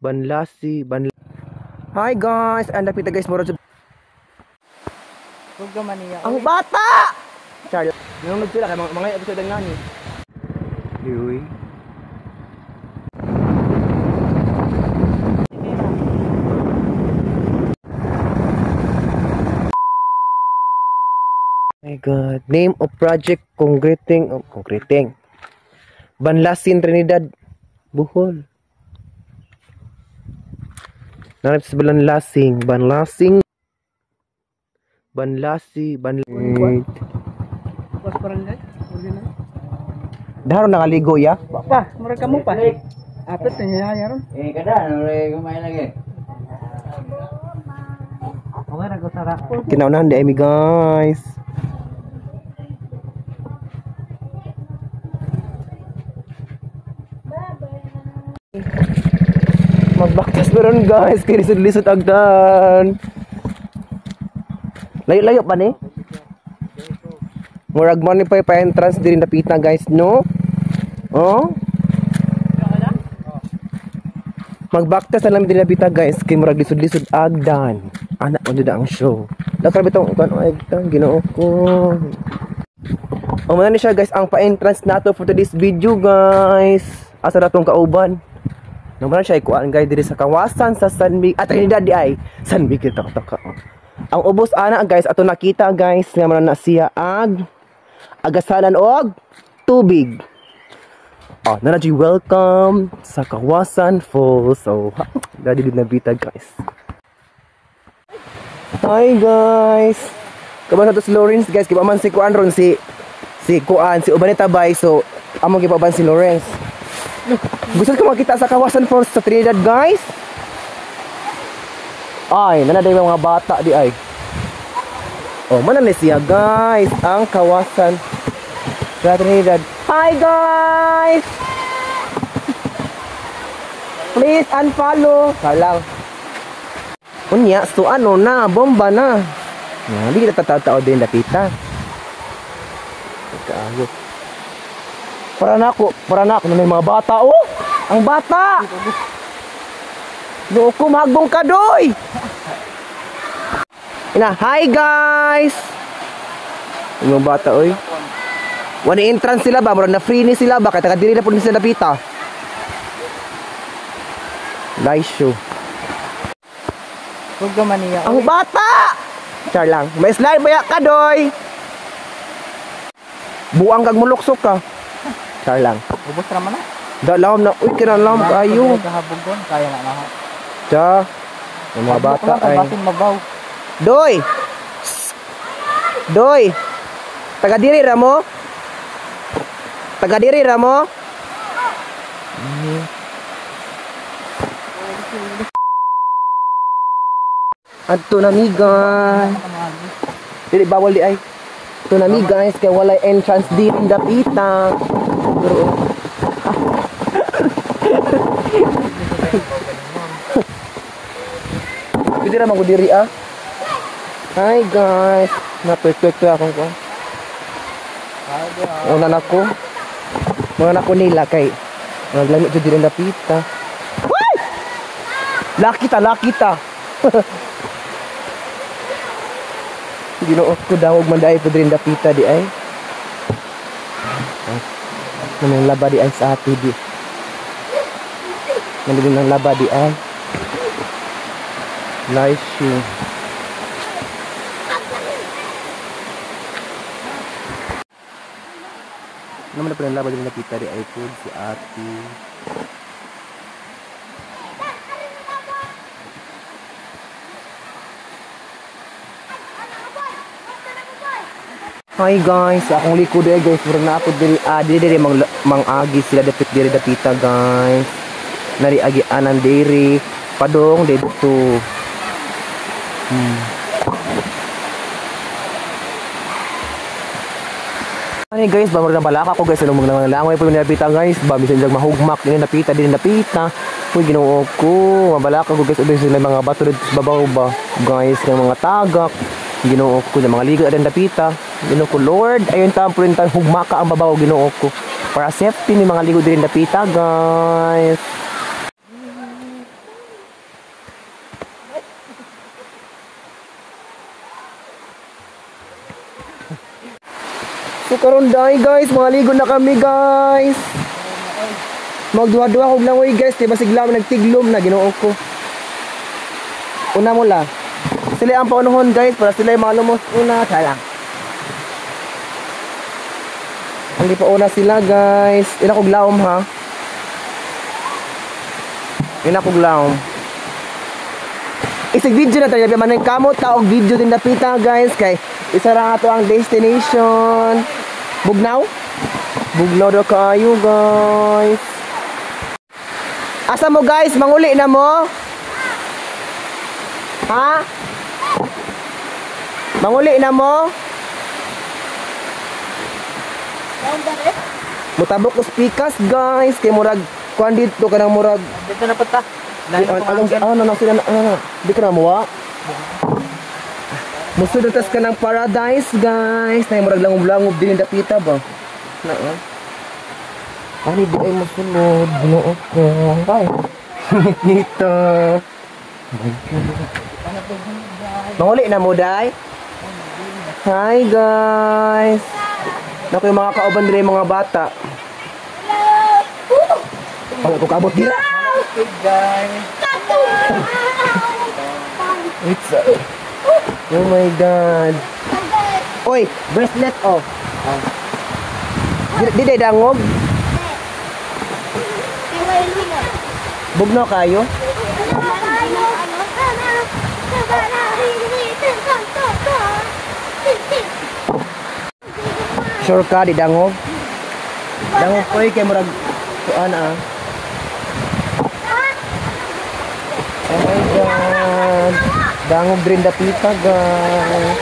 Banlasi, ban. Hi guys, ang dapita guys mura jud. Ang bata. Char. Nanonood sila kay mga episode ang nani. Uy. My God. Name of project Congreting, oh, Congreting. Banlasin Trinidad, Bohol. Nanap sa Banlasing, Banlasing, Banlasi, Banlasing. Daharo nakaligo ya? Pa, murag kamo pa. Apit na niya yaron. Eh kada ano re kumain lagi. Kinaunahan di mi guys. Magbaktas meron guys, kay lisod-lisod agdan. Layo-layo pa ni. Murag man ni pa entrance diri napita guys, no? Oh? Magbaktas na lang diri napita guys, kay murag lisod-lisod agdan. Ana mo jud ang show. Dakar bitong kuan ay tang Ginoo ko. O man ni siya guys ang pa-entrance nato for today's video guys. Asa na tong kauban? Naman siya ikuan guys diri sa kawasan sa San Miguel, Trinidad di ay San Miguel tak. Ang ubos ana guys ato nakita guys nga man na siya ag agasalan og tubig. Oh, nana welcome sa Kawasan Falls. So, dadi na bita guys. Hi guys. Kaban sa to si Lawrence guys, kiba man si kuan ron si kuan si Ubanita bay, so among gipaban si Lawrence. Gusto ko makita sa Kawasan Falls sa Trinidad guys. Ay, nanaday mga bata di ay. Oh, manan siya guys ang Kawasan sa Trinidad. Hi guys. Please unfollow. Salang. Unya, so ano na, bomba na. Hindi kita tatao din dapita. Kaayo. Para na ako na may mga bata oh. Ang bata. Loko magbong kadoy. Ina, hi guys. Yung mga bata oy. Wala entrance sila ba, murag na free ni sila ba kay taga diri na pud sila dapita. Nice show. Ang bata. Char lang. May slide ba ya kadoy? Buang kag muluksok ka. Char lang. Ubos ra man na. Dalawam na. Uy, kinalam kayo. Kaya na na. Cha. Yung mga bata ay. Doy. Doy. Taga diri ra mo? Taga diri ra mo? Adto na mi guys. Dili bawal di ay. Adto na mi guys kay walay entrance diri dapita. Pero pwede ra man ko diri ah. Hi guys. Napwek-pwek akong ko. Una na ko. Mga nako nila kay naglami jud diri dapita. Why? Laki ta, laki ta. Ginoo ko dawog man dai pud rin dapita di ay. Namang laba di ay sa ati di. Nandun ng laba di ay. Nice shoe. Naman na pala ng laba di dapita di ay pud si ati. Hi guys, akong likod eh guys, murag na ako diri diri mang-agi sila dapit diri dapita guys. Nari agi anan diri padong didto. Ani guys, ba murag na balaka ko guys, anong mga langoy po yung dapita guys, ba bisan jag mahugmak dinhi dapita dinhi dapita. Uy, Ginoo ko, mabalaka ko guys, ubi sila mga bato dito sa babaw ba guys, ng mga tagak. Ginoo ko na mga ligo adan dapita. Ginoo ko Lord, ayun tampo rin tan hugmaka ang babaw Ginoo ko. Para safety ni mga ligo diri dapita guys. So karon dai guys, mga ligo na kami, guys. Magduha-duha kog langoy, guys, kay basig lang nagtiglom na, Ginoo ko. Una mo la. Sila ang paunuhon, guys, para sila yung mga lumos una. Tara. Hindi pa una sila, guys. Ina kog laom ha. Ina kog laom. Isig video na tayo man kamot ta og video din dapita, guys, kay isa ra ato ang destination. Bugnaw? Bugnaw daw kaayo, guys. Asa mo, guys? Manguli na mo? Ha? Manguli na mo? Mutabok ko speakers, guys, kay murag kuan dito kanang murag Dito na punta. Ano ano ano sila ano, di ka na muwa. Musud tas ka ng paradise, guys. Nay murag langob-langob din dapita ba. Na oh. Ani di ay mosulod, Ginoo ko. Ay. Nito. Manguli na mo day. Hi, guys. Naku yung mga kauban diri mga bata. Hello. Ko kabot dira. Guys. It's oh my God. Oy, bracelet oh. Di di dangog. Bugno kayo? Sure ka di dangog? Dangog oy kay murag kuan ah. Oh my God. Dangog rin dapita, guys.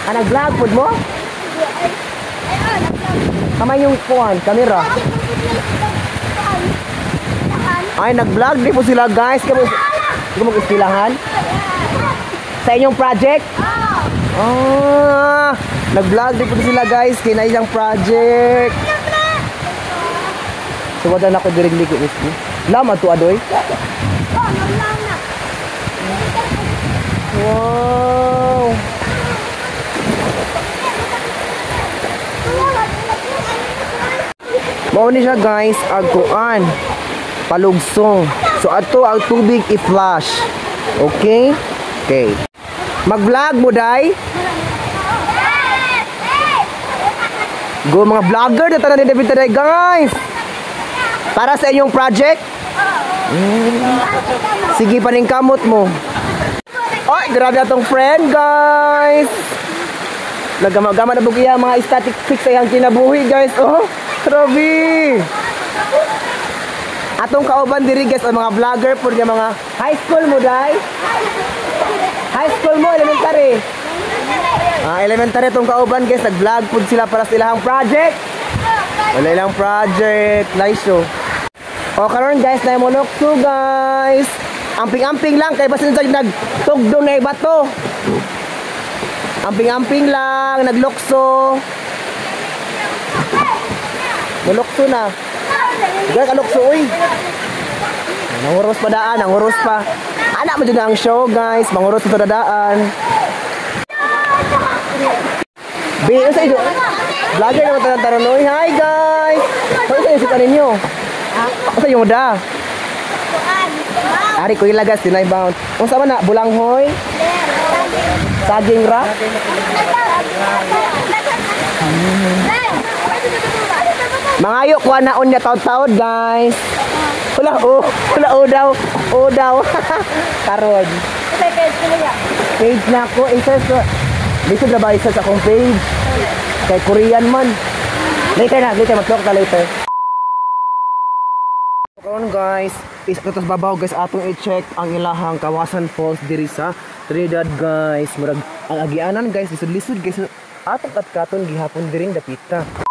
Ah, nag-vlog pod mo? Kamay yung kuan, camera. Ay, nag-vlog di po sila, guys. Kamo mag-istilahan? Sa inyong project? Ah, nag-vlog di po sila, guys. Kaya na isang project. So, wala na ako diring ligo mismo. Lama to, adoy. Wow! Mao ni siya, guys, agkuan. Palugsong. So ato ang tubig i-flash. Okay? Okay. Mag-vlog mo day? Go mga vlogger na tanan din day, guys. Para sa inyong project? Sige paning kamot mo. Oy, grabe atong friend, guys. Nagama-gama na bugiya mga static fix sa iyang kinabuhi, guys. Oh, grabe. Atong kauban diri, guys, ang mga vlogger pud nga mga high school mo day. High school mo, elementary. Ah, elementary atong kauban, guys, nag-vlog pud sila para sa ilahang project. Wala ilang project, nice show. O karon, guys, na monokso, guys. Amping-amping lang kay basin sa nagtugdong na ibato. Amping-amping lang, naglukso. Nalukso na. Gaya kalukso oy. Nanguros pa daan, nanguros pa. Anak mo dyan ang show, guys. Manguros pa daan. Bi, sa inyo? Vlogger naman tanan taron oy. Hi, guys. Ano sa inyo si ninyo? Sa inyo da? Ari ko ilagas dinay bound. Unsa man na bulanghoy? Saging ra? Mangayo kuha na unya taod-taod, guys. Wala oh, wala oh daw. Oh daw. Karon. Page na ako, isa sa lisod na ba isa sa akong page? Kay Korean man. Later na, later mag-talk ta later. Karon, guys, is katos babaw, guys, atong i-check ang ilahang Kawasan Falls diri sa Trinidad, guys. Murag ang agianan, guys, lisod-lisod, guys. Atong katkaton gihapon diri dapita.